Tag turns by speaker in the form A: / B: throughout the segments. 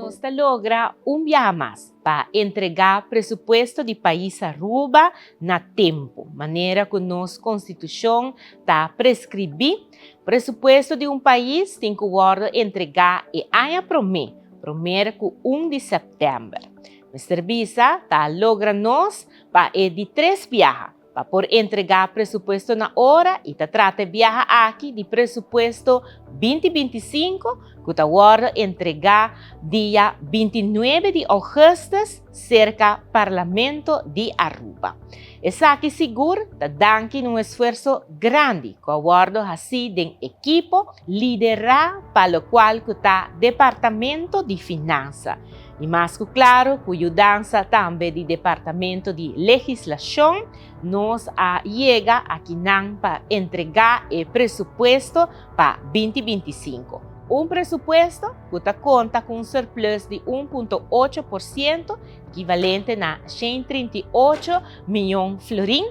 A: Nos ta logra un biaha mas pa entrega presupuesto di pais Aruba na tempo, manera cu nos Constitucion ta prescribi. Presupuesto di un pais tin cu wordo entrega e aña prome, promer cu un di september. Mester bisa ta logra nos pa e di tres biaha pa por entrega presupuesto na ora y ta trata e biaha aki di presupuesto 2025 cu ta wordo entrega dia 29 di augustus cerca Parlamento di Aruba. Esaki sigur ta danki na un esfuerso grandi cu a wordo haci den ekipo lidera pa locual cu ta Departamento di Finansa y mas cu claro cu yudansa tambe di Departamento di Legislacion nos a yega akinan pa entrega e presupuesto pa 2025. Un presupuesto cu ta conta cu un surplus di 1.8%, equivalente na 138 miyon florin.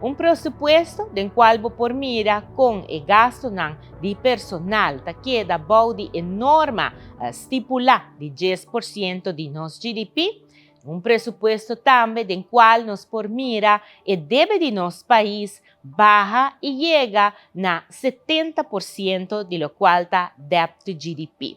A: Un presupuesto den cual bo por mira con e gastonan di personal ta keda bou di e norma stipula di 10% di nos GDP. Un presupuesto tambe den cual nos por mira e debe di nos pais baha y yega na 70% di locual ta debt to GDP.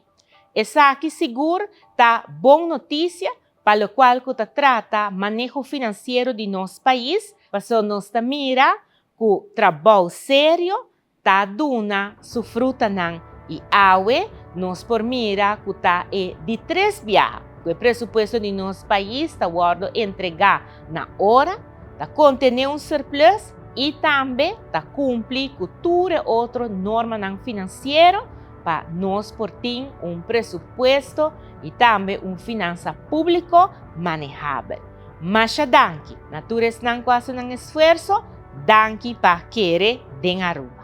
A: Esaki sigur ta bon noticia pa locual cu ta trata maneho financiero di nos pais, paso nos ta mira cu trabou serio ta duna su frutanan y awe nos por mira cu ta e di tres biaha cu e presupuesto di nos pais ta wordo entrega na ora, ta contene un surplus y tambe ta cumpli cu tur e otro normanan financiero pa nos por tin un presupuesto y tambe un finansa publico manehabel. Masha danki na tur esnan cu a haci nan esfuerso, danki pa kere den Aruba.